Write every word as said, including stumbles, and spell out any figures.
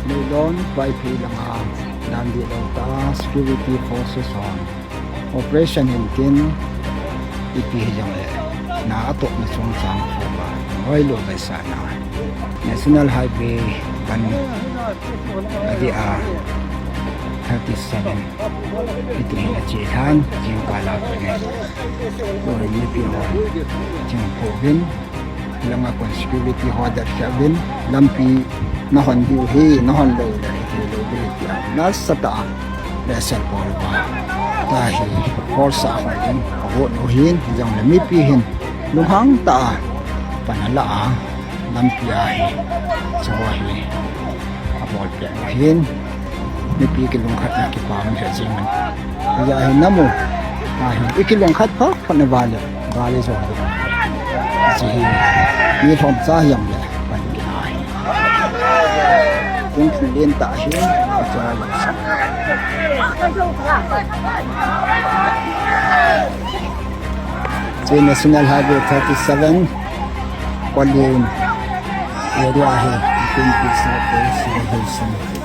Leilon Vaiphei langa dan dihlou ta security forces hon operation hin tin, ipi hijongle na atop na chungchang phuba, ngoi lou bai sa na. National Highway ban adi a thirty seven iti hin ache than, jingkah la pe ne. Ko ni pi ho, jing pho bin, langa kon security ho dat sa bin, lampi na hon diu hi, na hon lou le, hi lou le, ti a. Nasatah a, le sel bol ba. Ta hi, force a hon in, ka vote nu hin, jong le mipi hin, lunghang tah a, pan ala a, lampi a hi, so hi, a bol pe hin, mipi kilungkhat na kipah um he jing man. Ya hi namu, a hi, i kilungkhat pha, pha na vale, vale jo. Ji hi, ni thom cha yam le, pan ki a hi. Kung thun lien tah hi, a cha lo sa. Chu National Highway thirty seven, Kwanlin area hi, Philippine Police Station.